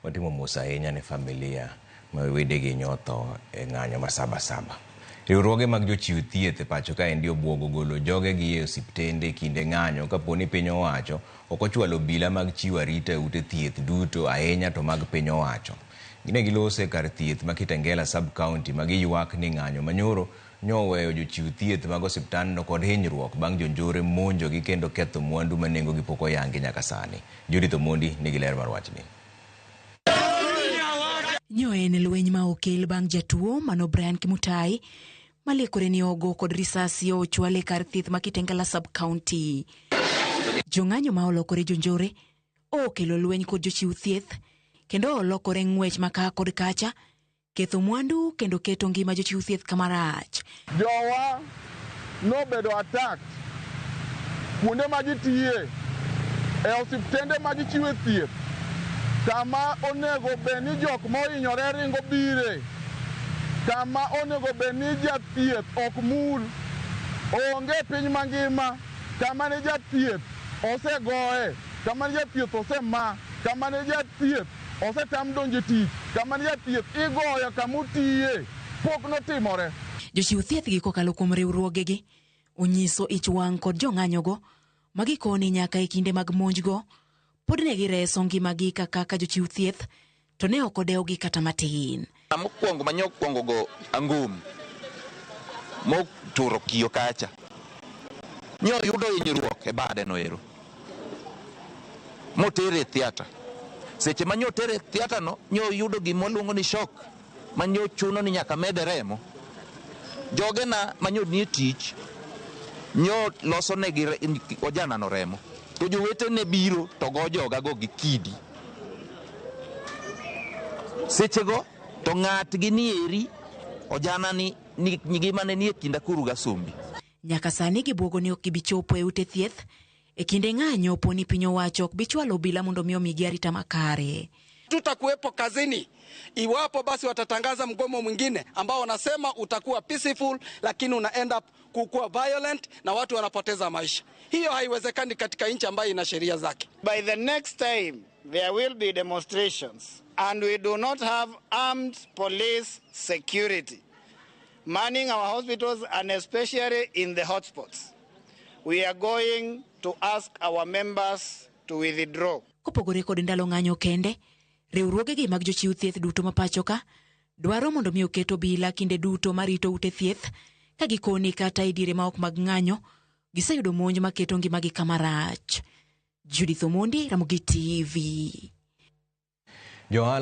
Watimo mos ahinya ne familia ma wedegi nyotho e ng'anyo ma Saba Saba. Riwruoge mag jochiw thieth e pacho kaendi obwogo golo jogegi e osiptende kinde ng'anyo kapo ni piny owacho ok ochwalo obila mag chiwo arita e ute thieth duto ahinya to mag piny owacho. Ne giloso e kar thieth ma Kitengela sub-county ma giywak ni ng'anyo manyoro nyoweyo jochiw thieth mag osiptandno kod hinyruok bang' jonjore monjogi kendo ketho mwandu ma nengogi pok oyangi nyaka sani. Judith Omondi nigi ler mar wachni. Nyo en lweny ma okel bang' jatuo mano Brian Kimutai malekore ni ogo kod risasi ochwale kar thieth ma Kitengela sub-county. Jong'anyo ma olokore jonjore okelo lweny kod jochiw thieth kendo olokore ng'wech ma kaa kod kacha ketho mwandu kendo keto ngima jochiw thieth kama rach. Jowa nobedo attacked kuonde ma gitiye e osiptende ma gichiwe thieth kama onego bed ni jok mohinyore ringo bire kama onego bed ni jathieth ok mul onge piny mangima kama ne jathieth osegoye kama ne jathieth osema kama ne jathieth osetam donjo e tich kama ne jathieth igoyo kama otiye pok notimore. Jochiw thieth gi kokalo kuom riwruogegi onyiso ich wang' kod jong'anyogo ma gikoni nyaka e kinde mag monjgo pod ne gireso ngimagi kaka jochiw thieth to ne ok odewgi kata matin. Mokwongo mane okwongo go angum moturo kiyo kacha nyo oyudo hinyruok e bade no ero motere e theatre. Seche ma nyo otere e theatre no nyo oyudo gima waluongo ni shock ma nyo chuno ni nyaka mede remo. Jogena manyo nie tich nyo loso negi ojanano remo to jowetene biro to go jogago gi kidi. Sechego to ng'atgi ni eri ojana ni ngimane nie kind akuru gasumbi. Nyaka sani gibuogo ni ok gibi chopo e ute thieth e kinde ng'anyo po ni piny owacho ok bi chwalo obila mondo mi omigi arita makare. Tutakuwepo kazini iwapo basi watatangaza mgomo mwingine ambao wanasema utakuwa peaceful, lakini una end up kukuwa violent na watu wanapoteza maisha. Hiyo haiwezekani katika nchi ambayo ina sheria zake. By the next time there will be demonstrations and we do not have armed police security manning our hospitals and especially in the hotspots. We are going to ask our members to withdraw. Kopogore kod ndalo ng'anyo kende, riwruogegi mag jochiw thieth duto ma pacho ka dwaro mondo mi oket obila kinde duto marito ute thieth ka gikoni kata e diere ma ok mag ng'anyo giseyudo monj maketo ngimagi kama rach. Judith Omondi, Ramogi TV. Johala